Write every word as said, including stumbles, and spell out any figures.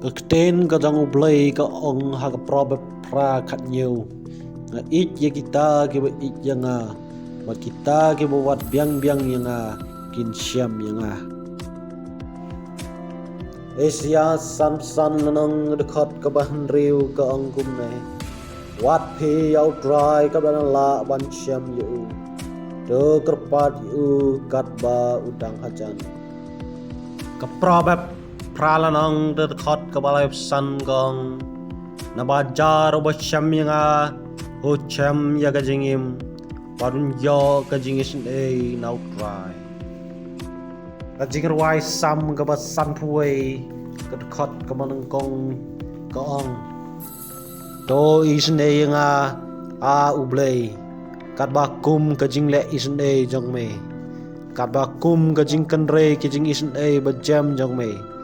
Ka ktien ka jong U Blei ka ong ha ka Proverb phra khat hynñiew: Nga ïeit ïa kita kiba ïeit ïa nga, bad kita kiba wad biang biang ïa nga kin shem ïa nga. Isaïah sanphew san lynnong dkhot kaba hynriew ka ong kumne: Wad phi ïa U Trai katba nga lah ban shem ïa u, to kyrpad ïa u katba u dang hajan. Ka Proverb phra lynnong dkhot kaba laiphew san ka ong: Naba jar uba shem ïa nga u shem ïa ka jingim, bad un ïoh ka jingisynei na U Trai. Ka Jingrwai Salm kaba sanphew wei, ka dkhot kaba nyngkong ka ong: To isynei ïa nga, A U Blei, katba kum ka jingleh isynei jong me, katba kum ka jingkynrei ka jingisynei bajem jong me.